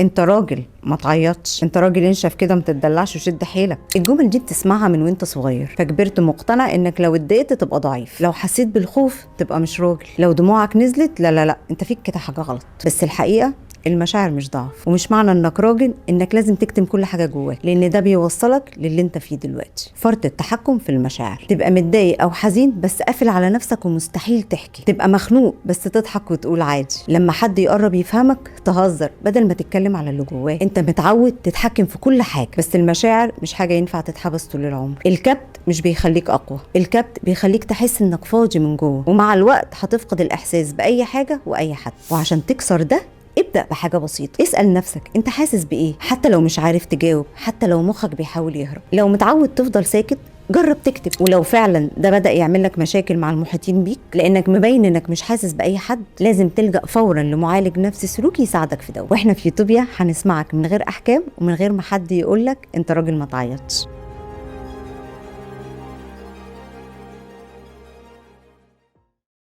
انت راجل ما تعيطش، انت راجل انشف كده، ما تتدلعش وشد حيلك. الجمل دي بتسمعها من وانت صغير، فكبرت مقتنع انك لو اتضايقت تبقى ضعيف، لو حسيت بالخوف تبقى مش راجل، لو دموعك نزلت لا لا لا انت فيك كده حاجة غلط. بس الحقيقة المشاعر مش ضعف، ومش معنى انك راجل انك لازم تكتم كل حاجة جواك، لان ده بيوصلك للي انت فيه دلوقتي. فرط التحكم في المشاعر، تبقى متضايق او حزين بس قافل على نفسك ومستحيل تحكي، تبقى مخنوق بس تضحك وتقول عادي، لما حد يقرب يفهمك تهزر بدل ما تتكلم على اللي جواك. انت متعود تتحكم في كل حاجة، بس المشاعر مش حاجة ينفع تتحبس طول العمر. الكبت مش بيخليك اقوى، الكبت بيخليك تحس انك فاضي من جوه، ومع الوقت هتفقد الاحساس باي حاجة واي حد. وعشان تكسر ده ابدأ بحاجة بسيطة، اسأل نفسك انت حاسس بإيه، حتى لو مش عارف تجاوب، حتى لو مخك بيحاول يهرب. لو متعود تفضل ساكت جرب تكتب، ولو فعلا ده بدأ يعمل لك مشاكل مع المحيطين بيك لأنك مبين انك مش حاسس بأي حد، لازم تلجأ فورا لمعالج نفسي سلوكي يساعدك في ده. واحنا في يوتوبيا هنسمعك من غير أحكام ومن غير ما حد يقولك انت راجل ما تعيطش.